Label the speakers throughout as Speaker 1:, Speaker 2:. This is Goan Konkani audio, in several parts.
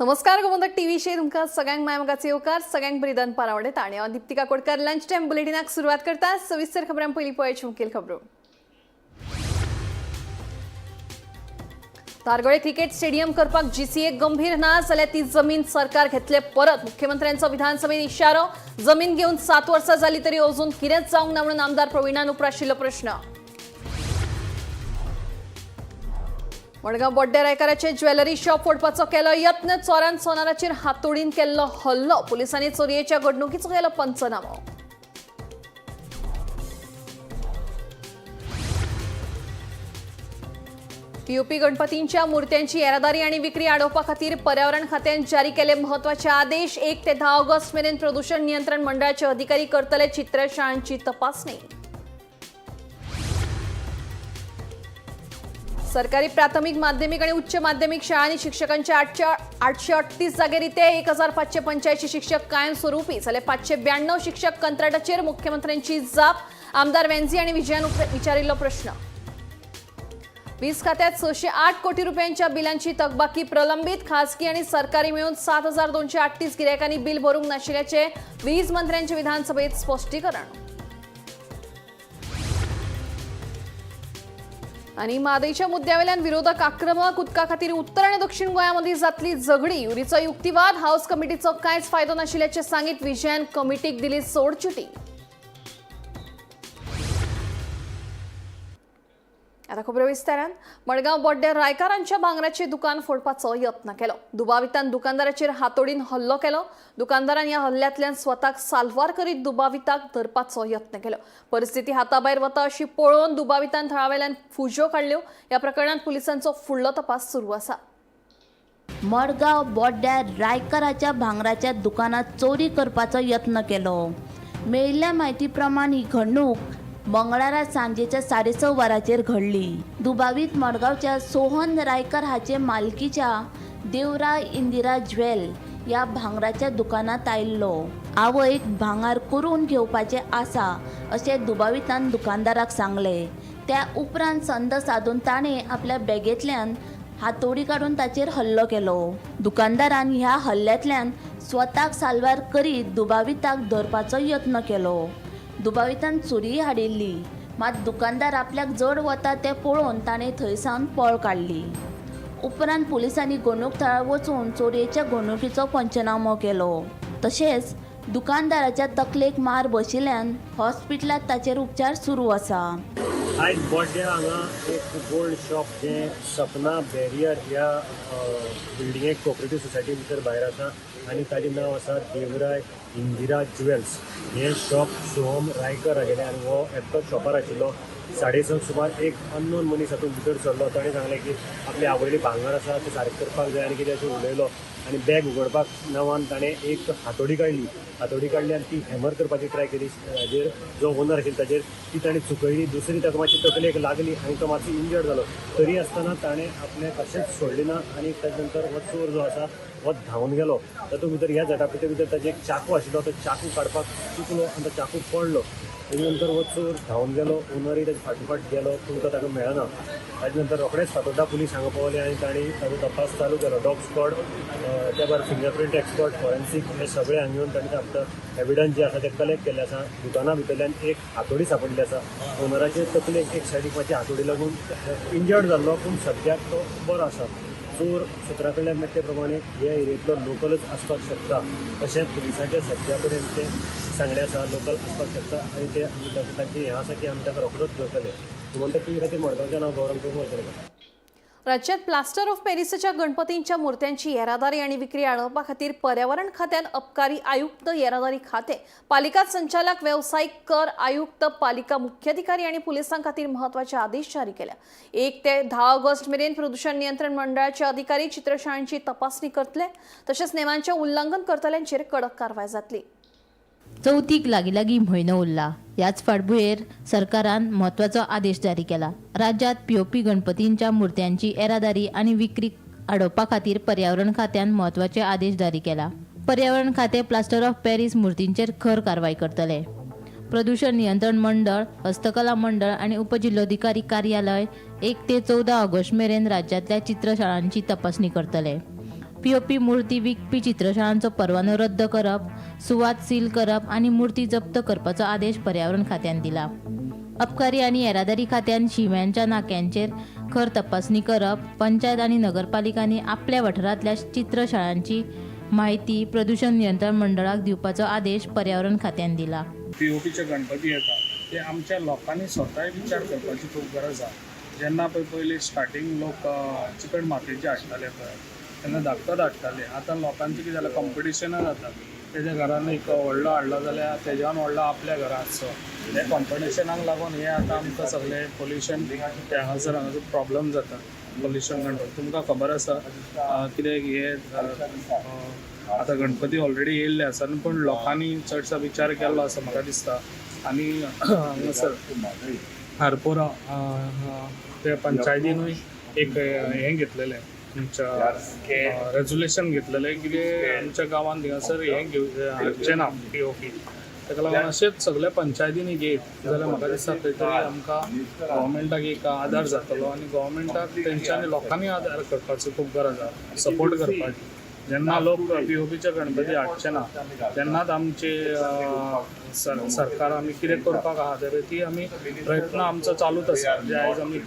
Speaker 1: नमस्कार, गोमंतक टीव्हीचेर तुमकां सगळ्यांक माय मोगाचो येवकार. सगळ्यांक बरी दनपार आवडटा आनी हांव दीप्तिका कोडकर लंच टायम बुलेटिनाक सुरवात करता. सविस्तर खबरां पयलीं पळयची मुखेल खबरो. धारगळे क्रिकेट स्टेडियम करपाक जीसीए गंभीर ना जाल्यार ती जमीन सरकार घेतले परत. मुख्यमंत्र्यांचो विधानसभेत इशारो. जमीन घेवन 7 वर्सां जाली तरी अजून कितेंच जावंक ना म्हणून आमदार प्रवीणान उप्राशिल्लो प्रश्न. मडगांव बोड्डे रायकाराचे ज्वेलरी शॉप फोडपाचो केलो यत्न. चोरान सोनाराचेर हातोडीन केल्लो हल्लो. पुलिसांनी चोरयेच्या घडणुकीचो केलो पंचनामो. पीओपी गणपतींच्या मूर्त्यांची येरादारी आणि विक्री आडोवपा खातीर पर्यावरण खात्यान जारी केले महत्वाचे आदेश. 1 ते 10 ऑगस्ट मेरेन प्रदूषण नियंत्रण मंडळाचे अधिकारी करतले चित्रशाळांची तपासणी. सरकारी प्राथमिक, माध्यमिक आणि उच्च माध्यमिक शाळांनी शिक्षकांच्या 838 जागे रिते. 1585 शिक्षक कायमस्वरूपी जाल्यार 592 शिक्षक कंत्राटाचेर. मुख्यमंत्र्यांची जाप. आमदार वेन्झी आणि विजयान विचारिल्लो प्रश्न. वीज खात्यात 608 कोटी रुपयांच्या बिलांची थकबाकी प्रलंबित. खासगी आणि सरकारी मिळून 7238 गिरायकांनी बिल भरूंक नाशिल्ल्याचे वीज मंत्र्यांचे विधानसभेत स्पष्टीकरण. आणि म्हादयच्या मुद्द्यावेल्यान विरोधक आक्रमक. उदका खातीर उत्तर आणि दक्षिण गोंयामधीं जातली झगडी. युरीचो युक्तिवाद. हाऊस कमिटीचो कांयच फायदो नाशिल्ल्याचें सांगीत विजयान कमिटीक दिली सोडचिटी. आता खबरो विस्तारान. मडगांव बोड्ड्यार रायकारांच्या भांगराचें दुकान फोडपाचो यत्न केलो. दुबावितान दुकानदाराचेर हातोडीन हल्लो केलो. दुकानदारान ह्या हल्ल्यांतल्यान स्वताक साल्वार करीत दुबाविताक धरपाचो यत्न केलो. परिस्थिती हाताभायर वता अशी पळोवन दुबावितान थळावेल्यान फुज्यो काडल्यो. ह्या प्रकरणात पुलिसांचो फुडलो तपास सुरू आसा.
Speaker 2: मडगांव बोड्ड्यार रायकाराच्या भांगराच्या दुकानात चोरी करपाचो यत्न केलो. मेळिल्ल्या म्हायती प्रमाण ही घडणूक मंगळारा सांजेच्या 6:30 वरांचेर घडली. दुबावीत मडगांवच्या सोहन रायकर हाचे मालकीच्या देवरा इंदिरा ज्वेल ह्या भांगराच्या दुकानांत आयिल्लो. आवयक भांगर करून घेवपाचें आसा अशें दुबावितान दुकानदाराक सांगलें. त्या उपरांत संद सादून ताणें आपल्या बॅगेंतल्यान हातोडी काडून ताचेर हल्लो केलो. दुकानदारान ह्या हल्ल्यांतल्यान स्वताक साल्वार करीत दुबाविताक धरपाचो यत्न केलो. दुबावितान सुरी हाडिल्ली, मात दुकानदार आपल्याक जड वता तें पळोवन ताणें थंय सावन पळ काडली. उपरांत पुलिसांनी घडणूक थळार वचून चोरयेच्या घडणुकीचो पंचनामो केलो. तशेंच दुकानदाराच्या तकलेक मार बशिल्ल्यान हॉस्पिटलांत ताचेर उपचार सुरू आसा.
Speaker 3: आयज बोड्ड्या हांगा एक गोल्ड शॉप जें सपना बॅरियर ह्या बिल्डिंगेक कोऑपरेटीव सोसायटी भितर भायर आसा आनी ताजें नांव आसा देवराय इंदिरा ज्युएल्स. हें शॉप सोहम रायकर हागेलें आनी हो एकटोच शॉपार आशिल्लो. 6:30 सुमार एक अननोन मनीस हातूंत भितर सरलो. ताणें सांगलें की आपले आवयलें भांगर आसा तें सारकें करपाक जाय आनी कितें अशें उलयलो आनी बॅग उगडपाक नांवान ताणें एक हातोडी काडली. हातोडी काडली आनी ती हॅमर करपाची ट्राय केली हाजेर, जो ओनर आशिल्लो ताजेर. ती ताणें चुकयली. दुसरी ताका मातशी तकलेक लागली आनी तो मातसो इंजर्ड जालो. तरी आसतना ताणें आपलें कशेंच सोडलें ना आनी ताजे नंतर हो चोर जो आसा हो धांवन गेलो. तातूंत भितर ह्या झटापटी भितर ताजे एक चाकू आशिल्लो, तो चाकू काडपाक चुकलो आनी तो चाकू पडलो. तेजे नंतर हो चोर धांवन गेलो. ओनरय ताजे फाटोफाट गेलो पूण तो ताका मेळना. ताजे नंतर रोखडेच फातोड्डा पुलीस हांगा पावले आनी तांणी ताजो तपास चालू केलो. डॉग स्क्वॉड, त्या भायर फिंगरप्रिंट एक्सपर्ट, फॉरेन्सीक हे सगळे हांगा येवन तांणी आपलो एविडन्स जे आसा ते कलेक्ट केल्ले आसा. दुकाना भितरल्यान एक हातोडी सांपडली आसा. ओनराचे तकलेक एक सायडीक मातशी हातोडी लागून इंजर्ड जाल्लो, पूण सद्याक तो बरो आसा. चोर सुत्रा कडल्यान मेळटे प्रमाणे हे एरियेंतलो लोकलच आसपाक शकता अशें पुलिसांचे सद्या पर्यंत ते सांगणें आसा. लोकल आसपाक शकता आनी ते आमी तांचें हें आसा की आमी ताका रोखडोच धरतले. गोमंतक टीव्ही खातीर मडगांवच्यान हांव गौरव प्रभू.
Speaker 1: राज्यात प्लास्टर ऑफ पॅरिसच्या गणपतींच्या मूर्त्यांची येरादारी आणि विक्री आडोवपा खातीर पर्यावरण खात्यान अबकारी आयुक्त, येरादारी खाते, पालिका संचालक, वेवसायीक कर आयुक्त, पालिका मुख्याधिकारी आणि पुलिसां खातीर महत्वाचे आदेश जारी केल्या. 1 ते 10 ऑगस्ट मेरेन प्रदूषण नियंत्रण मंडळाचे अधिकारी चित्रशाळांची तपासणी करतले. तशेंच नेमांचे उल्लंघन करतल्यांचेर कडक कारवाय जातली.
Speaker 2: चवथीक लागीं लागीं म्हयनो उरला. ह्याच फाटभुंयेर सरकारान म्हत्वाचो आदेश जारी केला. राज्यांत पीओपी गणपतींच्या मुर्त्यांची येरादारी आनी विक्री आडोवपा खातीर पर्यावरण खात्यान म्हत्वाचे आदेश जारी केला. पर्यावरण खातें प्लास्टर ऑफ पॅरीस मुर्तींचेर खर कारवाय करतले. प्रदूषण नियंत्रण मंडळ, हस्तकला मंडळ आनी उपजिल्लोधिकारी कार्यालय 1 ते 14 ऑगस्ट मेरेन राज्यांतल्या चित्रशाळांची तपासणी करतले. पीओपी मूर्ती विकपी चित्रशाळांचो परवानो रद्द करप, सुवात सील करप आनी मूर्ती जप्त करपाचो आदेश पर्यावरण खात्यान दिला. अबकारी आनी येरादारी खात्यान शिम्यांच्या नाक्यांचेर खर तपासणी करप, पंचायत आनी नगरपालिकांनी आपल्या वाठारांतल्या चित्रशाळांची म्हायती प्रदूषण नियंत्रण मंडळाक दिवपाचो आदेश पर्यावरण खात्यान दिला.
Speaker 4: पीओपीचे गणपती येता ते आमच्या लोकांनी स्वताय विचार करपाची खूब गरज आसा. जेन्ना पळय पयलीं स्टार्टींग लोक चिकट मातयेचे हाडटाले पळय तेन्ना धाकटोच हाडटाले. आतां लोकांचें कितें जालां, कॉम्पिटिशनूच जाता. तेज्या घरान एक व्हडलो हाडलो जाल्यार तेज्यान व्हडलो आपल्या घरा आसचो. हे कॉम्पिटिशनाक लागून हे आतां आमकां सगळें पोल्युशन ते हांगासर हांगासर प्रॉब्लम जाता. पोल्युशन कंट्रोल तुमकां खबर आसा कित्याक हे आतां गणपती ऑलरेडी येयल्ले आसा न्हू, पूण लोकांनी चडसो विचार केल्लो आसा म्हाका दिसता. आनी हांगासर आरपोरा ते पंचायतीनूय एक हें घेतलेलें, आमच्या रेजोल्युशन घेतलेलें कितें आमच्या गांवांत थिंगासर हें घेव हाडचें ना पीओपी. ताका लागून अशेंच सगल्या पंचायतींनी घेयत जाल्यार म्हाका दिसता खंय तरी आमकां गव्हर्मेंटाक एक आदार जातलो आनी गव्हर्मेंटाक तेंच्यांनी लोकांनी आदार करपाचो खूब गरज आसा, सपोर्ट करपाची. जेन्ना लोक पीओपीचे गणपती हाडचे ना तेन्नाच आमचे सरकार आमी कितें करपाक आहा ते ती आमी प्रयत्न आमचो चालूच आसा. जे आयज आमी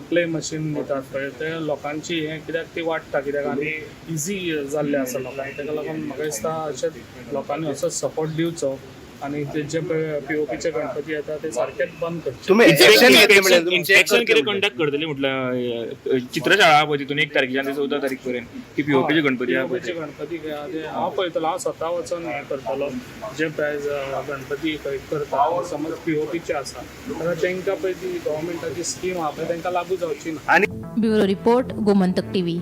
Speaker 4: क्ले मशीन दितात पळय ते लोकांची हें कित्याक ती वाडटा, कित्याक आनी इजी जाल्लें आसा लोकांक. ताका लागून म्हाका दिसता अशेंच लोकांनी असोच सपोर्ट दिवचो आनी ते जे पळय पीओपीचे गणपती येता ते सारकेच बंद करचे.
Speaker 5: तुम्ही ऍक्शन घेतले म्हणजे तुम्ही check
Speaker 6: inspection कितें
Speaker 5: करतले.
Speaker 6: कंडक्ट करतली म्हटल्यार चित्रशाळा आहा पळय तितून 1 तारखेच्यान ते 14 तारीख पर्यंत की पीओपीचे गणपती आहा पळय
Speaker 4: पीओपीचे गणपती खंय आहा ते हांव पळयतलो. हांव स्वता वचोन हें करतलो. जे प्रायज गणपती खंय करता समज पीओपीचे आसा जाल्यार तांकां पळय ती गव्हर्मेंटाची स्कीम आहा पळय तांकां लागू जावची ना.
Speaker 2: Bureau report, Gomantak TV.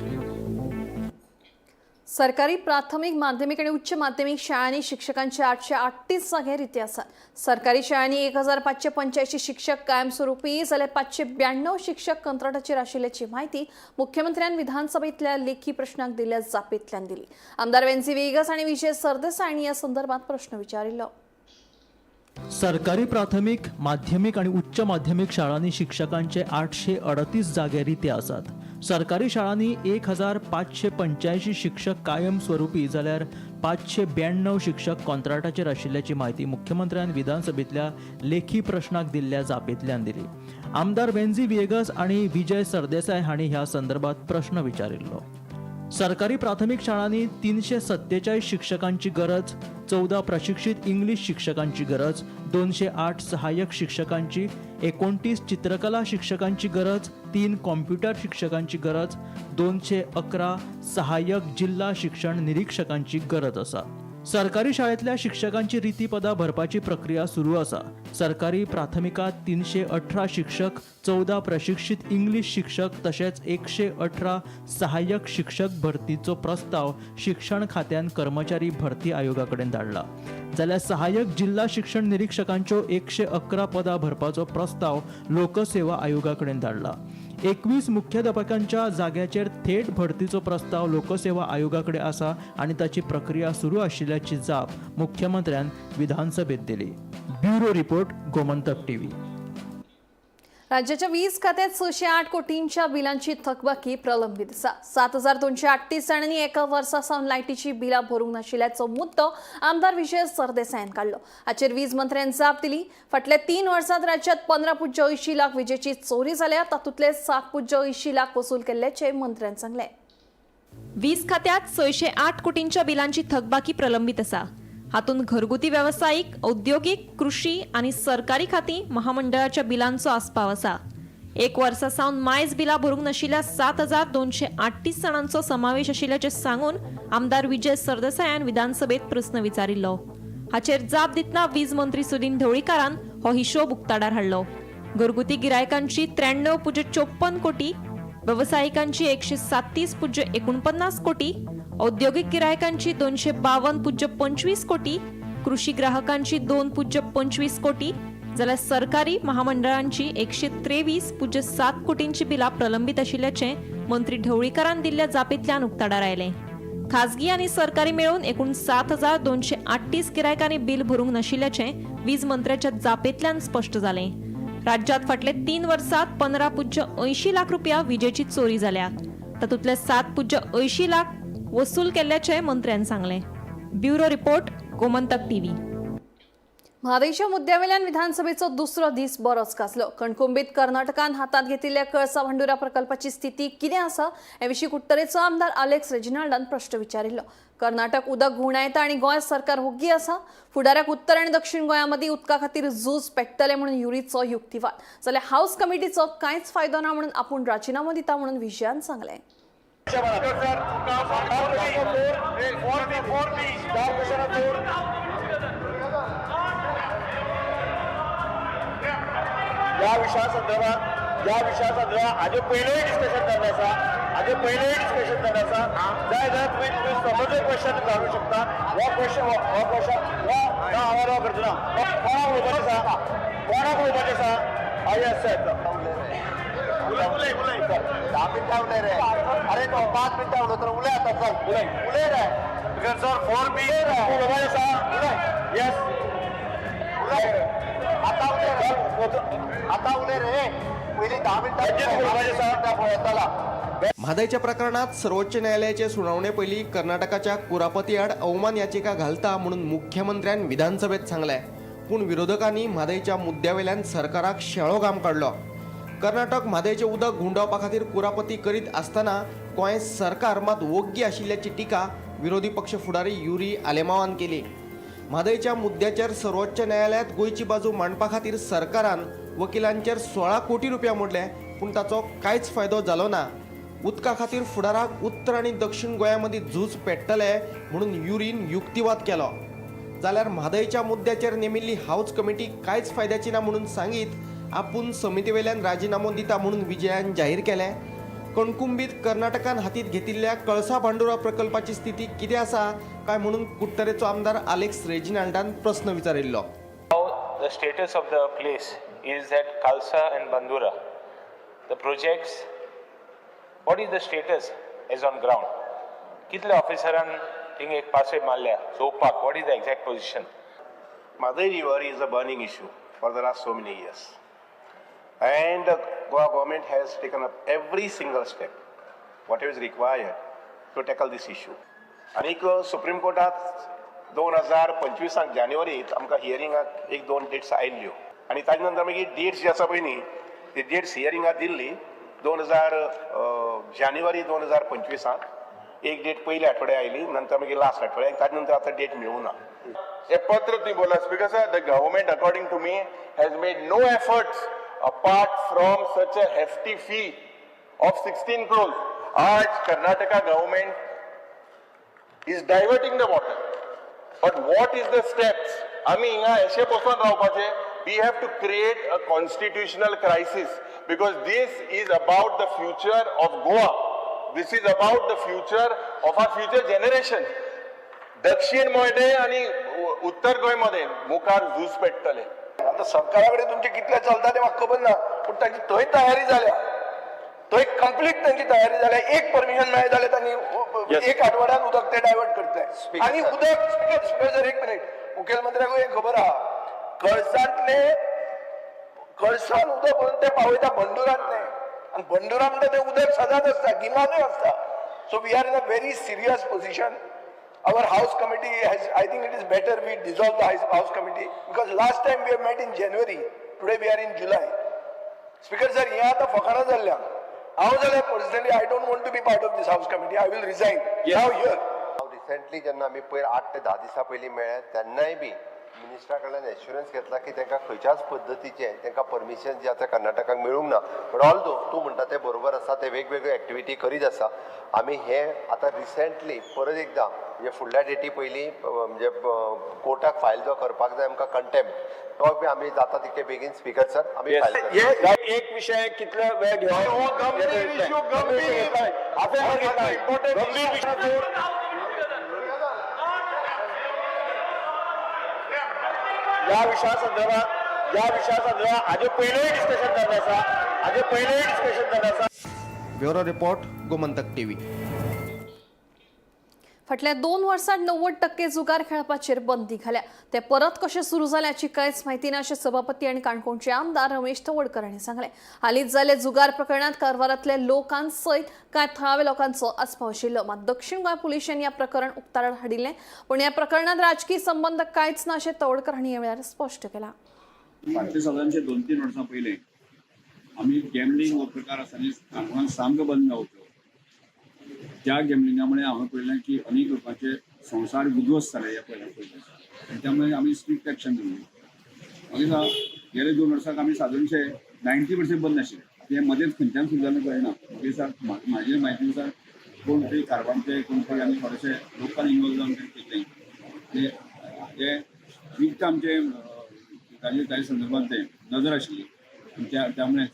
Speaker 1: सरकारी प्राथमिक, माध्यमिक आणि उच्च माध्यमिक शाळांनी शिक्षकांचे 838 जागे रिते आसात. सरकारी शाळांनी 1585 शिक्षक कायमस्वरूपी जाल्यार 592 शिक्षक कंत्राटाचेर आशिल्ल्याची माहिती मुख्यमंत्र्यान विधानसभेतल्या लेखी प्रश्नाक दिल्ल्या जापेंतल्यान दिली. आमदार वेन्सी वेगस आणि विजय सरदेसाय हांणी या संदर्भात प्रश्न विचारिल्लो.
Speaker 7: सरकारी प्राथमिक, माध्यमिक आणि उच्च माध्यमिक शाळांनी शिक्षकांचे 838 जागे रिते आसात. सरकारी शाळांनी 1585 शिक्षक कायमस्वरूपी जाल्यार 592 शिक्षक कॉन्ट्रॅक्टाचेर आशिल्ल्याची म्हायती मुख्यमंत्र्यान विधानसभेतल्या लेखी प्रश्नाक दिल्ल्या जापेंतल्यान दिली. आमदार वेन्झी व्हिएगस आनी विजय सरदेसाय हांणी ह्या संदर्भात प्रश्न विचारिल्लो. सरकारी प्राथमिक शाळांनी 347 शिक्षकांची गरज, 14 प्रशिक्षित इंग्लिश शिक्षकांची गरज, 208 सहाय्यक शिक्षकांची, 29 चित्रकला शिक्षकांची गरज, 3 कॉम्प्युटर शिक्षकांची गरज, 211 सहाय्यक जिल्हा शिक्षण निरीक्षकांची गरज आसा. सरकारी शाळेंतल्या शिक्षकांची रिती पदां भरपाची प्रक्रिया सुरू आसा. सरकारी प्राथमिकात 318 शिक्षक, 14 प्रशिक्षित इंग्लिश शिक्षक तशेंच 118 सहाय्यक शिक्षक भरतीचो प्रस्ताव शिक्षण खात्यान कर्मचारी भरती आयोगा कडेन धाडला. जाल्यार सहाय्यक जिल्हा शिक्षण निरीक्षकांच्यो 111 पदां भरपाचो प्रस्ताव लोकसेवा आयोगा कडेन धाडला. 21 मुख्याध्यापकांच्या जाग्याचेर थेट भरतीचो प्रस्ताव लोकसेवा आयोगा कडेन आसा आनी ताची प्रक्रिया सुरू आशिल्ल्याची जाप मुख्यमंत्र्यान विधानसभेत दिली. Bureau report, Gomantak TV.
Speaker 1: राज्याच्या वीज खात्यात 608 कोटींच्या बिलांची थकबाकी प्रलंबित आसा. 7238 जाणांनी एका वर्सा सावन लायटीची बिलां भरूंक नाशिल्ल्याचो मुद्दो आमदार विजय सरदेसायान काडलो. हाचेर वीज मंत्र्यान जाप दिली. फाटल्या 3 वर्सांत राज्यात 15.80 लाख विजेची चोरी जाल्या. तातूंतले 7.80 लाख वसूल केल्ल्याचे मंत्र्यान सांगलें.
Speaker 8: वीज खात्यात 608 कोटींच्या बिलांची थकबाकी प्रलंबित आसा. हातूंत घरगुती, वेवसायीक, औद्योगिक, कृषी आनी सरकारी खातीं, महामंडळाच्या बिलांचो आस्पाव आसा. एक वर्सा सावन मायज बिलां भरूंक नाशिल्ल्या 7238 जाणांचो समावेश आशिल्ल्याचें सांगून आमदार विजय सरदेसायान विधानसभेत प्रस्न विचारिल्लो. हाचेर जाप दितना वीज मंत्री सुदिन ढवळीकारान हो हिशोब उक्ताडार हाडलो. घरगुती गिरायकांची 93.54 कोटी, वेवसायिकांची 137.49 कोटी, औद्योगिक गिरायकांची 252.25 कोटी, कृषी ग्राहकांची 2.25 कोटी, जाल्यार सरकारी महामंडळांची 123.7 कोटींची बिलां प्रलंबित आशिल्ल्याचें मंत्री ढवळीकारान दिल्ल्या जापेंतल्यान उक्ताडार आयलें. खाजगी आनी सरकारी मेळून एकूण 7238 गिरायकांनी बिल भरूंक नाशिल्ल्याचें वीज मंत्र्याच्या जापेंतल्यान स्पश्ट जालें. राज्यात फाटले 3 वर्सात 15.80 लाख रुपया विजेची चोरी जाल्या. तातूंतले 7.80 लाख वसूल केल्ल्याचें मंत्र्यान सांगलें. Bureau report, Gomantak TV.
Speaker 1: म्हादयच्या मुद्द्यावेल्यान विधानसभेचो दुसरो दीस बरोच गाजलो. कणकुंबीत कर्नाटकान हातांत घेतिल्ल्या कळसा भांडुरा प्रकल्पाची स्थिती कितें आसा हे विशीं कुडटरेचो आमदार आलेक्स रेजिनाल्डान प्रश्न विचारिल्लो. कर्नाटक उदक घुंवडायता आनी गोंय सरकार ओग्गी आसा. फुडाऱ्याक उत्तर आनी दक्षिण गोंया मदीं उदका खातीर झूज पेट्टलें म्हणून युरीचो युक्तिवाद. जाल्यार हावस कमिटीचो कांयच फायदो ना म्हणून आपूण राजिनामो दिता म्हणून विजयान सांगलें.
Speaker 5: या विशया संदर्भात हाजे पयलेय डिस्कशन जाल्लें आसा, हाजे पयलेय डिस्कशन जाल्लें आसा. जाय जाल्यार तुमी समजूय क्वेश्चन घालूंक शकता. हो क्वेश्चन हो ना, हांवें हो करचो ना. कोणाक उलोवपाचें आसा, कोणाक उलोवपाचें आसा? आं, येस सर. उलय उलय उलय. 10 मिनटां उलय रे. अरे, तो 5 मिनटां उलयतलो. उलय आतां, चल, उलय उलय रे. सर, 4B उलोवपाचें आसा, उलय. येस, उलय आता, उलय रे आता, उलय रे. पयलीं 10 मिनटां पळयतला.
Speaker 9: म्हादयच्या प्रकरणात सर्वोच्च न्यायालयाचे सुनावणे पयलीं कर्नाटकाच्या कुरापती आड अवमान याचिका घालता म्हणून मुख्यमंत्र्यान विधानसभेत सांगलें. पूण विरोधकांनी म्हादयच्या मुद्द्यावेल्यान सरकाराक शेळो घाम काडलो. कर्नाटक म्हादयचें उदक घुंवडावपा खातीर कुरापती करीत आसतना गोंय सरकार मात वोग्गी आशिल्ल्याची टिका विरोधी पक्ष फुडारी युरी आलेमावान केली. म्हादयच्या मुद्द्याचेर सर्वोच्च न्यायालयात गोंयची बाजू मांडपा खातीर सरकारान वकिलांचेर 16 कोटी रुपया मोडले, पूण ताचो कांयच फायदो जालो ना. उदका खातीर फुडाराक उत्तर आनी दक्षिण गोंया मदीं झूज पेट्टले म्हणून युरीन युक्तिवाद केलो. जाल्यार म्हादयच्या मुद्द्याचेर नेमिल्ली हावज कमिटी कांयच फायद्याची ना म्हणून सांगीत आपूण समितीवेल्यान राजिनामो दिता म्हणून विजयान जाहीर केलें. कणकुंबीत कर्नाटकान हातीत घेतिल्ल्या कळसा भांडुरा प्रकल्पाची स्थिती कितें आसा काय म्हणून कुडटरेचो आमदार आलेक्स रेजिनाल्डान प्रस्न विचारिल्लो.
Speaker 10: Now, the status of the place is that Kalsa and Bandura, the projects, what is the status as on ground? कितले ऑफिसरान थिंग एक पासय मारल्या चोवपाक, what is the exact position?
Speaker 11: Mhadei River is a burning issue for the last so many years. And the Goa government has taken up every single step, whatever is required to tackle this issue. आनीक सुप्रीम कोर्टात 2025 जानेवारीत आमकां हियरिंगाक एक दोन डेट्स आयिल्ल्यो आनी ताजे नंतर मागीर डेट्स जे आसा पळय न्ही, ती डेट्स हियरिंगाक दिल्ली 2000 जानेवारी 2025 एक डेट पयल्या आठवड्या आयली, नंतर मागीर लास्ट आठवड्याक, ताजे नंतर आतां डेट मेळूं ना.
Speaker 12: हे पत्र तुम्ही बोला. Speaker sir, the government, according to me, has made no efforts apart from such a hefty fee of 16 crores. आज Karnataka government is diverting the water, but what is the steps? आमी हिंगा अशें बसून रावपाचे? We have to create a constitutional crisis because this is about the future of Goa. This is about the future of our future generation. दक्षिण मध्ये आणि उत्तर गोंय मध्ये मुखार झूज पेट्टले.
Speaker 5: आतां सरकारा कडेन तुमचें कितलें चलता तें म्हाका खबर ना, पूण तांची थंय तयारी जाल्या, थंय कंप्लीट तांची तयारी जाल्या. एक परमिशन मेळ्ळें जाल्यार तांणी एक आठवड्यान उदक ते डायवर्ट करतले. आनी उदक, स्पिकर, स्पिकर सर, एक मिनीट, मुखेलमंत्र्याकूय एक खबर आहा, कळसांतले कळसान उदक भरून ते पावयता बंडुरांतले आनी बंडुरा म्हणटा तें उदक सदांच आसता, गिमानूय आसता. So we are in a very serious position. Our house committee has, I think it is better we dissolve the house committee because last time we have met in January, today we are in July. Speaker sir, हे आतां फकाणां जाल्ल्या. हांव जाल्यार personally I don't want to be part of this house committee. I will resign now here.
Speaker 13: हांव रिसेंटली जेन्ना आमी पयर 8 ते 10 दिसां पयलीं मेळ्ळे, तेन्नाय बी मिनिस्टरा कडल्यान एश्युरन्स घेतला की तांकां खंयच्याच पद्दतीचें तांकां परमिशन जें आतां कर्नाटकाक मेळूंक ना. बट ऑल दो तूं म्हणटा तें बरोबर आसा, ते वेगवेगळ्यो एक्टिविटी करीत आसा. आमी हे आतां रिसेंटली परत एकदां म्हणजे फुडल्या डेटी पयलीं म्हणजे कोर्टाक फायल जो करपाक जाय आमकां कंटेम्प्ट, तो बी आमी जाता तितके बेगीन, स्पिकर सर, आमी फायल करतले.
Speaker 5: एक विशय कितलो वेळ घेवप?
Speaker 12: हो गंभीर इश्यू, गंभीर इम्पॉर्टंट इश्यू.
Speaker 5: या विशया संदर्भात हाजे पयलेय डिस्कशन जाल्लें आसा, हाजे पयलेय डिस्कशन जाल्लें आसा.
Speaker 9: Bureau report, Gomantak TV.
Speaker 1: फाटल्या 2 वर्सांत 90% जुगार खेळपाचेर बंदी घाल्या. ते परत कशें सुरू जाले हाची कांयच म्हायती ना अशें सभापती आनी काणकोणचे आमदार रमेश तवडकर हांणी सांगलें. हालींच जाल्ले जुगार प्रकरणांत कारवारांतल्या लोकां सयत कांय थळाव्या लोकांचो आस्पाव आशिल्लो. मात दक्षिण गोंय पुलिशेन ह्या प्रकरण उक्ताडार हाडिल्लें, पूण ह्या प्रकरणांत राजकी संबंद कांयच ना अशें तवडकर हांणी ह्या वेळार स्पश्ट केलां.
Speaker 14: फाटले सादारणशे 2-3 वर्सां पयलीं आमी गॅमलिंग हो प्रकार आसा न्ही काणकोणांत सामको बंद जावचो. त्या गॅमलिंगा मुळे हांवें पळयलें की अनेक लोकांचे संवसार उद्ध्वस्त जाले ह्या पयल्या पयलीं आनी त्यामुळे आमी स्ट्रिक्ट एक्शन घेतली. मागीर गेले 2 वर्साक आमी सादारणशे 90% बंद आशिल्ले. ते मदेंच खंयच्यान सुरू जालें कळना. मागीर म्हाजे म्हायती नुसार कोण तरी कारवारचे कोण तरी आमी थोडेशे लोकांक इनवॉल्व जावन केल्लें आनी ते स्ट्रिक्ट आमचे ताजे ताजे संदर्भात ते नजर आशिल्ली. त्यामुळे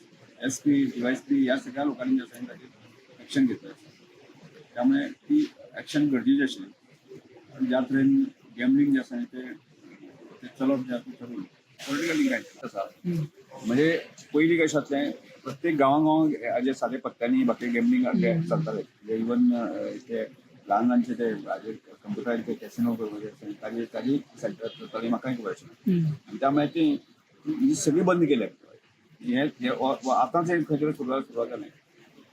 Speaker 14: एस पी DYSP ह्या सगळ्या लोकांनी जे आसा ताजेर एक्शन घेतलं आसा. त्यामुळे ती एक्शन गरजेची आशिल्ली. आनी ज्या तरेन गॅमलिंग जे आसा ते चलप जे आसा ते पॉलिटिकल लिंक आसा. म्हणजे पयलीं कशें जातलें, प्रत्येक गांवां गांवां जे सादे पत्त्यांनी बाकी गॅमलिंग चलताले. म्हणजे इवन ते ल्हान ल्हानशे ते हाजेर कंप्युटरार ते कॅसिनो करपाचे आसा ताजे ताजी सेंटर चलताली, म्हाकाय खबर आशिल्लें. आनी त्यामुळे ती सगळी बंद केल्या. हे आतांच हे खंय तरी सुरवात जालें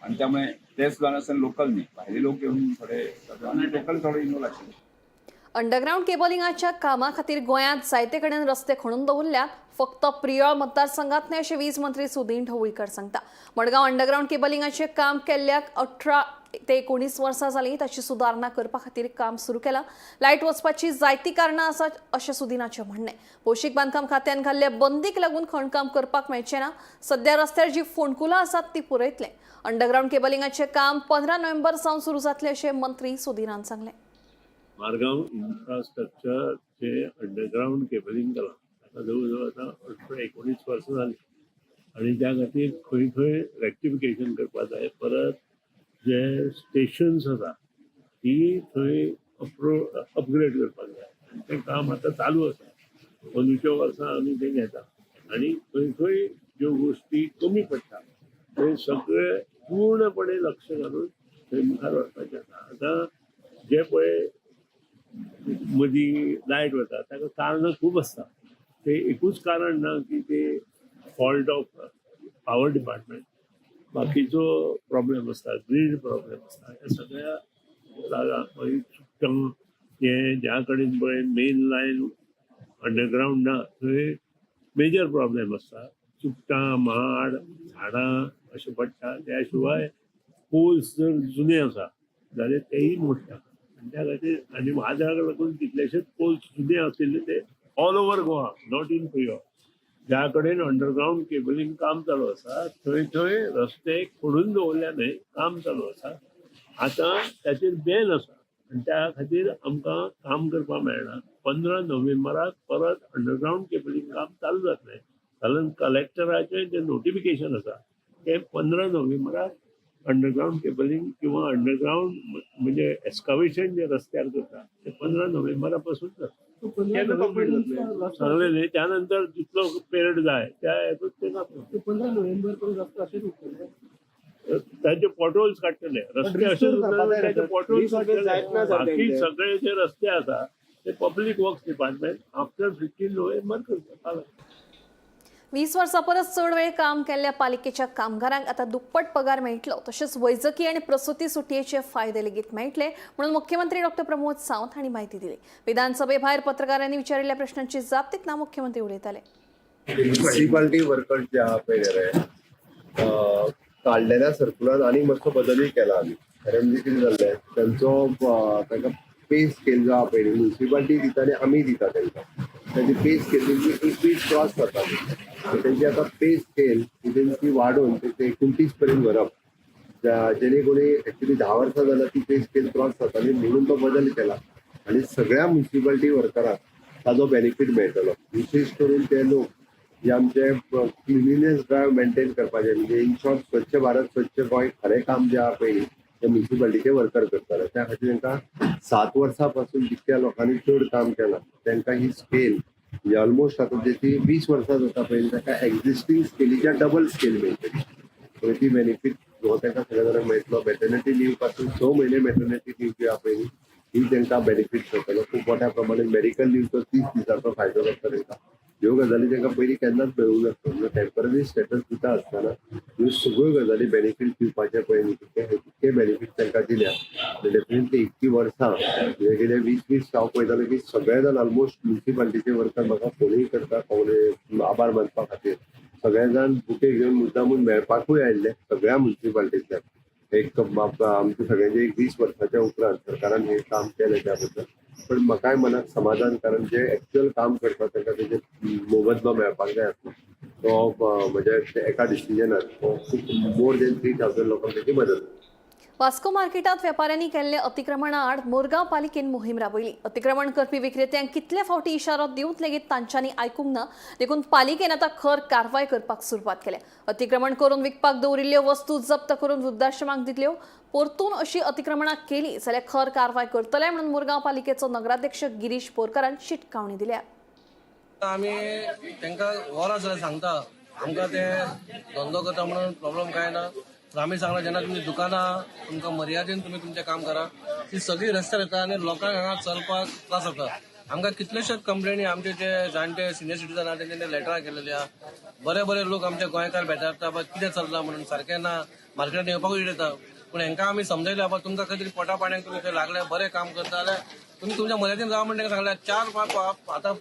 Speaker 14: आनी त्यामुळे ते सुद्दां आसतना लोकल न्ही, भायले लोक येवन थोडे आनी लोकल थोडे इनवॉल्व आशिल्ले.
Speaker 1: अंडरग्रावंड केबलिंगाच्या कामा खातीर गोंयांत जायते कडेन रस्ते खणून दवरल्यात, फक्त प्रियोळ मतदारसंघात न्हय अशें वीज मंत्री सुदीन ढवळीकर सांगता. मडगांव अंडरग्रावंड केबलिंगाचें काम केल्ल्याक 18 ते 19 वर्सां जालीं. ताची सुदारणा करपा खातीर काम सुरू केलां. लायट वचपाची जायतीं कारणां आसात अशें सुदिनाचें म्हणणें. भौशीक बांदकाम खात्यान घाल्ल्या बंदीक लागून खणकाम करपाक मेळचें ना. सध्या रस्त्यार जी फोंडकुलां आसात ती पुरयतले. अंडरग्रावंड केबलिंगाचें काम 15 नोव्हेंबर सावन सुरू जातलें अशें मंत्री सुदिनान सांगलें.
Speaker 15: मारगांव इन्फ्रास्ट्रक्चर जे अंडरग्रावंड केबलिंग केलां ताका जवळ जवळ आतां 18-19 वर्सां जालीं आनी त्या खातीर खंय खंय रेक्टिफिकेशन करपा जाय. परत जे स्टेशन्स आसा ती थंय अपग्रेड करपाक जाय आनी तें काम आतां चालू आसा. अंदूच्या वर्सा आमी तें घेता आनी खंय खंय ज्यो गोश्टी कमी पडटा थंय सगळे पूर्णपणे लक्ष घालून थंय मुखार वचपाचें आसा. आतां जे पळय मदीं लायट वता ताका कारणां खूब आसता. ते एकूच कारण ना की ते फॉल्ट ऑफ पावर डिपार्टमेंट, बाकीचो प्रॉब्लेम आसता, ग्रीड प्रॉब्लेम आसता. ह्या सगळ्या जागा मागीर चुट्टां हे ज्या कडेन पळय मेन लायन अंडरग्रावंड ना थंय मेजर प्रॉब्लेम आसता. चुट्टां, माड, झाडां अशें पडटा. त्या शिवाय पोल्स जर जुने आसा जाल्यार तेय मोडटा. आनी त्या खातीर आनी वादळाक लागून कितलेशेच पोल्स जुने आशिल्ले ते all over Goa, not in Priol, ज्या कडेन अंडरग्रावंड केबलिंग काम चालू आसा थंय थंय रस्ते खोडून दवरल्या न्हय, काम चालू आसा. आतां ताचेर बॅन आसा आनी त्या खातीर आमकां काम करपाक मेळना. 15 नोव्हेंबराक परत अंडरग्रावंड केबलिंग काम चालू जातलें. कारण कलेक्टराचें जें नोटिफिकेशन आसा तें 15 नोव्हेंबराक अंडरग्रावंड केबलिंग किंवा अंडरग्रावंड म्हणजे एस्कावेशन जे रस्त्यार करता ते 15 नोव्हेंबरा पासून जाता. सांगलें न्ही, त्यानंतर जितलो पिरियड जाय त्या हेतून ते जातलें.
Speaker 16: 15 नोव्हेंबर पर्यंत रस्तो अशेच उरतले.
Speaker 15: ताचे पोटहोल्स काडटले, रस्ते अशेच उरतले, ताचे पोटहोल्स काडटले. बाकी सगळे जे रस्ते आसा ते public works department after 15 November करता.
Speaker 1: 20 वर्सां परस चड वेळ काम केल्ल्या पालिकेच्या कामगारांक आतां दुप्पट पगार मेळटलो, तशेंच वैजकी आनी प्रसुती सुटयेचे फायदे लेगीत मेळटले म्हणून मुख्यमंत्री डॉक्टर प्रमोद सावंत हांणी म्हायती दिली. विधानसभे भायर पत्रकारांनी विचारिल्ल्या प्रश्नांची जाप दितना मुख्यमंत्री उलयताले.
Speaker 13: म्युनिसिपालिटी वर्कर्स जे आहा पळय रे, काडलेल्या सर्कुलान आनी मातसो बदलूय केला आमी. खरें म्हणजे कितें जाल्लें, तांचो तांकां पे स्केल जो आहा पळय म्युनिसिपालिटी दिता आनी आमी दिता तांकां, तांची पे स्केल तेंची 21 क्रॉस जाताली. तेंची आतां पे स्केल तेंची वाडोवन ते 29 पर्यंत व्हरप, जेणे कोणी एक्चुली 10 वर्सां जाल्यार ती पे स्केल क्रॉस जाताली म्हणून तो बदल केला आनी सगळ्या म्युनिसिपालिटी वर्करांक ताजो बेनिफीट मेळटलो. विशेश करून ते लोक जे आमचे क्लिनलीनेस ड्रायव्ह मेंटेन करपाचे, म्हणजे इन शॉर्ट स्वच्छ भारत स्वच्छ गोंय खरें काम जें आहा पळय ते म्युनिसिपालिटीचे वर्कर करताले. त्या खातीर तांकां 7 वर्सां पासून जितक्या लोकांनी चड काम केलां तांकां ही स्केल म्हणजे ऑलमोस्ट आतां जे ती 20 वर्सां जाता पळय ताका एक्झिस्टींग स्केलीच्या डबल स्केल मेळटली. सो ती बेनिफीट हो तांकां सगळ्या जाणांक मेळटलो. मॅटर्निटी लीव पासून 6 म्हयने मॅटर्निटी लीव जी आहा पळय ही तांकां बेनिफीट मेळटलो. खूब मोठ्या प्रमाणात मेडिकल लीवचो 30 दिसांचो फायदो जाता तांकां. ह्यो गजाली तांकां पयलीं केन्नाच मेळूंक नासलो. टेम्पररी स्टेटस दिता आसतना ह्यो सगळ्यो गजाली बेनिफीट दिवपाचे पळय तितके बेनिफीट तांकां दिल्या. डेफिनेटली इतकी वर्सां गेल्या 20-20 हांव पळयतालें की सगळे जाण ऑलमोस्ट म्युनिसिपालिटीचे वर्कर म्हाका फोनूय करता आभार मानपा खातीर. सगळे जाण बुके घेवन मुद्दामून मेळपाकूय आयिल्ले सगळ्या म्युनिसिपालिटींतल्यान. एक आमच्या सगळ्यांचे एक 20 वर्साच्या उपरांत सरकारान हे काम केलें त्या बद्दल पण म्हाकाय मनाक समाधान, कारण जे एक्चुअल काम करता तांकां तेजे मोबदलो मेळपाक जाय आसलो तो म्हणजे एका डिसिजनान खूब मोर दॅन 3000 लोकांक तेजी मदत.
Speaker 1: वास्को मार्केटात व्यापाऱ्यांनी केल्ले अतिक्रमणा आड मोरगांव पालिकेन मोहीम राबयली. अतिक्रमण करपी विक्रेत्यांक कितले फावटी इशारो दिवन लेगीत तांच्यांनी आयकूंक ना, देखून पालिकेन आतां खर कारवाय करपाक सुरवात केल्या. अतिक्रमण करून विकपाक दवरिल्ल्यो वस्तू जप्त करून वृद्धाश्रमाक दितल्यो. परतून अशी अतिक्रमणां केली जाल्यार खर कारवाय करतले म्हणून मुरगांव पालिकेचो नगराध्यक्ष गिरीश बोरकारान शिटकावणी दिल्या.
Speaker 17: आमी तांकां वरां जाल्यार सांगता आमकां ते धंदो करता म्हणून प्रॉब्लम काय ना. आमी सांगला जेन्ना तुमची दुकानां तुमकां मर्यादेन तुमी तुमचें काम करा. ती सगळी रस्त्यार येता आनी लोकांक हांगा चलपाक त्रास जाता. आमकां कितलेशेच कंप्लेनी आमचे जे जाणटे सिनियर सिटीजन आहा तेंच्यांनी लेटरां केलेली आहा. बरे बरे लोक आमचे गोंयकार भेटतात बाबा कितें चल्लां म्हणून सारकें ना, मार्केटान येवपाकूय येता. पूण हेंकां आमी समजयले बाबा तुमकां खंय तरी पोटा पाण्याक तुमी खंय लागले बरें काम करता जाल्यार तुमी तुमच्या मर्यादेन राव म्हण तांकां सांगलें. 4-5 आतां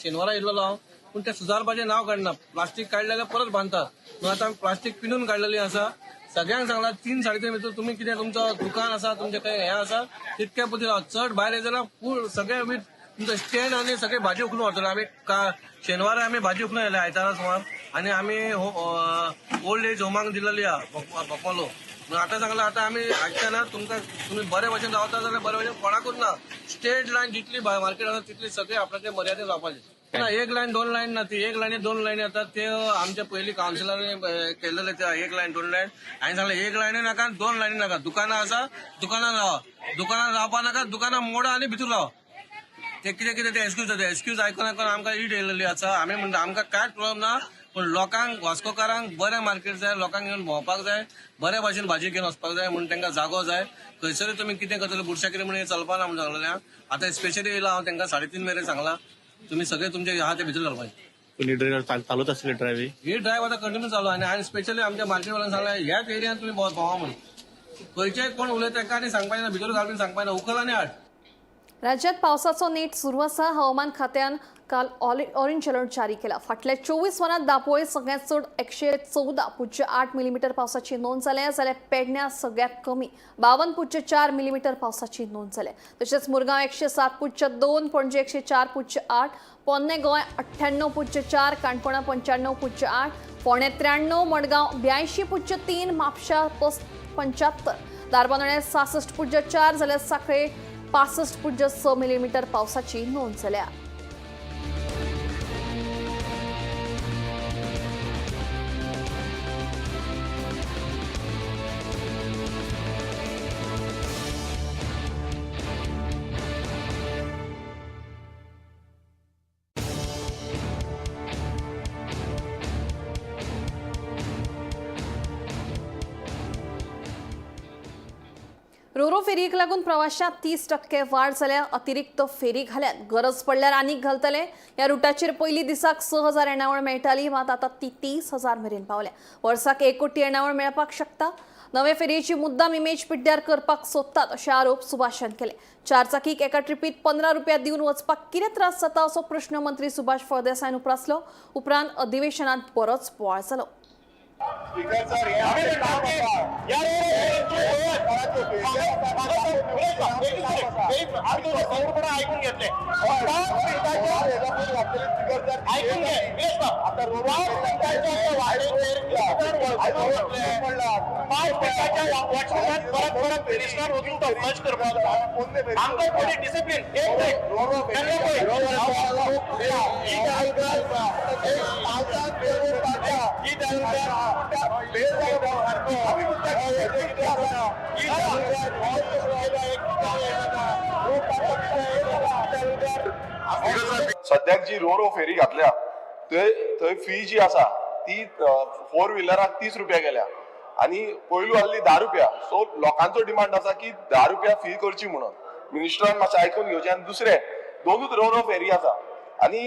Speaker 17: शेनवारा येयल्लो हांव, पूण ते सुदारपाचें नांव काडना. प्लास्टीक काडलें जाल्यार परत बांदता. म्हणून आतां प्लास्टीक पिनून काडलेली आसा. सगळ्यांक सांगला 3-3.5 भितर तुमी कितें तुमचो दुकान आसा तुमचें खंय हें आसा तितके पुरती राव. चड भायर येयले जाल्यार फूल सगळे वीथ तुमचो स्टँड आनी सगळे भाजी उखलून व्हरतले. आमी शेनवारा आमी भाजी उखलून येयले आयतारा सुमार आनी आमी ओल्ड एज होमाक दिलेली आहा बकोलो. आतां सांगला आतां आमी आयकतना तुमकां तुमी बरे भशेन रावता जाल्यार बरे भशेन कोणाकूच ना. स्टेट लायन जितली मार्केट आसा तितली सगळी आपल्याचे मर्यादेन रावपाची ना. 1 लायन 2 लायन ना, ती 1 लायनी 2 लायनी येतात. ते आमचे पयलीं कावन्सिलरांनी केल्लेले ते 1 लायन 2 लायन. हांवें सांगलें 1 लायनी नाका 2 लायनी नाका. दुकानां आसा दुकानां रावा, दुकानां रावपा नाका, दुकानां मोडा आनी भितर रावा. ते कितें कितें ते एक्सक्यूज जाता. एक्सक्यूज आयकून आयकून आमकां ईट येयलेली आसा. आमी म्हणटा आमकां कांयच प्रॉब्लम ना, पूण लोकांक वास्कोकारांक बरें मार्केट जाय, लोकांक येवन भोंवपाक जाय, बरे भाशेन भाजी घेवन वचपाक जाय म्हणून तांकां जागो जाय. खंयसरूय तुमी कितें करतले बुरशागिरी म्हणून चलपा ना म्हणून सांगलें. आतां स्पेशली येयला हांव तांकां 3.5 मेरेन सांगलां तुम्ही सगळे तुमचे आहा ते भितर घालपाचे.
Speaker 18: चालूच आसली ड्रायव्ह
Speaker 17: ही ड्रायव्ह आतां कंटिन्यू चालू. आनी स्पेशली आमच्या मार्केटवाल्यांक सांगलां ह्याच एरियान तुमी भोंवा म्हणून. खंयचेय कोण उलयता ताका आनी सांगपाचें ना, भितर घालून सांगपाचें ना, उखल आनी हाड.
Speaker 1: राज्यात पावसाचो नेट सुरू आसा. हवामान खात्यान काल ऑरेंज अलर्ट जारी केला. फाटल्या 24 वरांत दापोळे सगळ्यांत चड 114.8 मिलीमीटर पावसाची नोंद जाल्या, जाल्यार पेडण्यां सगळ्यांत कमी 52.4 मिलीमीटर पावसाची नोंद जाल्या. तशेंच मुरगांव 107.2, पणजे 104.8, पोन्ने गोंय 98.4, काणकोणा 95.8, फोंडें 93, मडगांव 82.3, म्हापशा 75, धारबांदोडें 66.4 जाल्यार साखळे 65.6 मिलीमीटर पावसाची नोंद जाल्या. रोरो फेरयेक लागून प्रवाशांत 30% वाड जाल्या. अतिरिक्त फेरी घाल्यात, गरज पडल्यार आनीक घालतले. ह्या रुटाचेर पयलीं दिसाक 6,000 येणावळ मेळटाली, मात आतां ती 30,000 मेरेन पावल्या. वर्साक 1 कोटी येणावळ मेळपाक शकता. नवे फेरयेची मुद्दाम इमेज पिड्ड्यार करपाक सोदतात अशे आरोप सुभाषान केले. चारचाकीक एका ट्रिपीत 15 रुपया दिवन वचपाक कितें त्रास जाता असो प्रश्न मंत्री सुभाष फळदेसायान उप्रासलो. उपरांत अधिवेशनात बरोच बोवाळ जालो.
Speaker 5: आयकून घेतले
Speaker 12: सद्याक जी रो रो फेरी घातल्या थंय थंय फी जी आसा ती फोर व्हिलराक 30 रुपया गेल्या आनी पयलू आहली 10 रुपया. सो लोकांचो डिमांड आसा की 10 रुपया फी करची म्हणून. मिनिस्टरान मातशें आयकून घेवचें. आनी दुसरें, दोनूच रो रो फेरी आसा आनी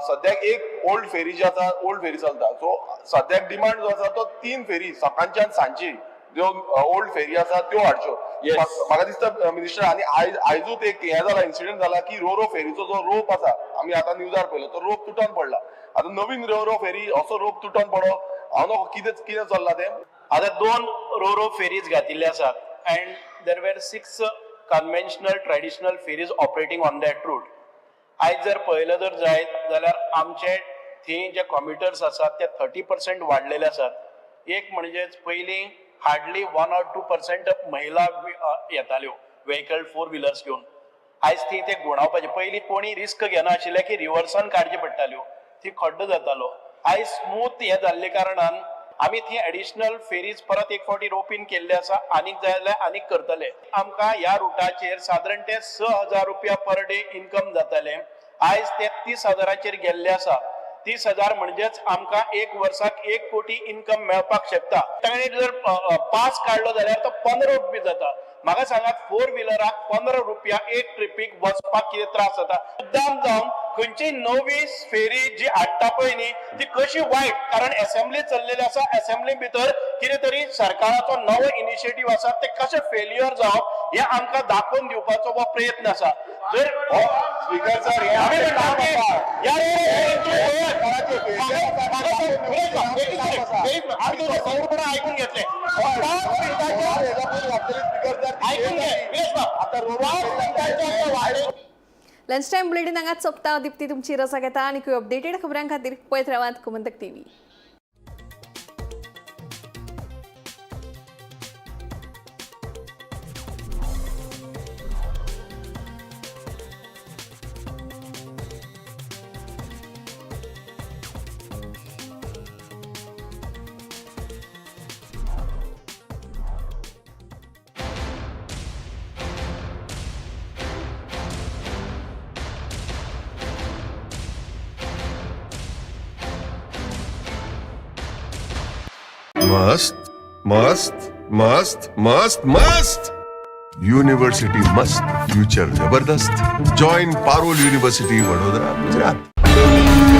Speaker 12: सद्याक एक ओल्ड फेरी जी आसा, ओल्ड फेरी चलता. सो सद्याक डिमांड जो आसा तो तीन फेरी सकाळची आनी सांजची ज्यो ओल्ड फेरी आसा त्यो हाडच्यो. म्हाका दिसता मिनिस्टर, आनी आयजूच एक हें जाला, इन्सिडंट जाला की रो रो फेरीचो जो रोप आसा, आमी आतां न्यूजार पळयलो, तो रोप तुटोन पडला. आतां नवीन रो रो फेरी असो रोप तुटोन पडो, हांव नको कितें कितें चल्लां तें.
Speaker 5: आतां दोन रो रो फेरीज घातिल्ले आसात and there were six conventional traditional ferries operating on that route. आयज जर पळयलें जर जायत जाल्यार आमचे थंय जे कॉम्युटर्स आसात ते 30% वाडलेले आसात. एक म्हणजेच पयलीं हार्डली 1 or 2% महिला येताल्यो व्हेकल फोर व्हिलर्स घेवन. आयज ती ते गुणावपाचे पयलीं कोणी रिस्क घेनाशिल्ले की रिवर्सान काडचे पडटाल्यो, ती खड्डो जातालो. आयज स्मूथ हें जाल्ले कारणान आमी थंय एडिशनल फेरीज परत एक फावटी रोपीन केल्ले आसा. आनीक जाय जाल्यार आनीक करतले. आमकां ह्या रुटाचेर सादारण ते 6000 रुपया पर डे इन्कम जाताले, आयज ते 30 हजाराचेर गेल्ले आसा. 30,000 म्हणजेच आमकां एक वर्साक 1 कोटी इन्कम मेळपाक शकता. ताणें जर पास काडलो जाल्यार तो 15 रुपया जाता. म्हाका सांगात, फोर व्हिलराक 15 रुपया एक ट्रिपीक वचपाक कितें त्रास जाता? मुद्दाम जावन खंयची नवी फेरी जी हाडटा पळय न्ही, ती कशी वायट, कारण एसेंब्ली चल्लेली आसा. एसेंब्ली भितर कितें तरी सरकाराचो नवो इनिशिएटीव आसा, ते कशें फेल्युअर जावप हें आमकां दाखोवन दिवपाचो हो प्रयत्न आसा. जर
Speaker 12: स्पीकर सर, हे
Speaker 5: आमी
Speaker 12: आमचें
Speaker 5: म्हणटा
Speaker 12: काम
Speaker 5: की
Speaker 12: आसा.
Speaker 5: या आमी तुमचें सौरपणा आयकून घेतले. 5 मिनटाच्या, आयकून घे विरेश बाब, 5 मिनटाच्या वाडे.
Speaker 1: लंच टायम बुलेटीन हांगाच सोंपता. दीप्ती तुमची रजा घेता आनी अपडेटेड खबरां खातीर पळयत रावात गोमंतक टीव्ही.
Speaker 18: मस्त मस्त मस्त मस्त मस्त यूनिवर्सिटी मस्त, फ्यूचर जबरदस्त. Join Parul university, Vadodara, Gujarat.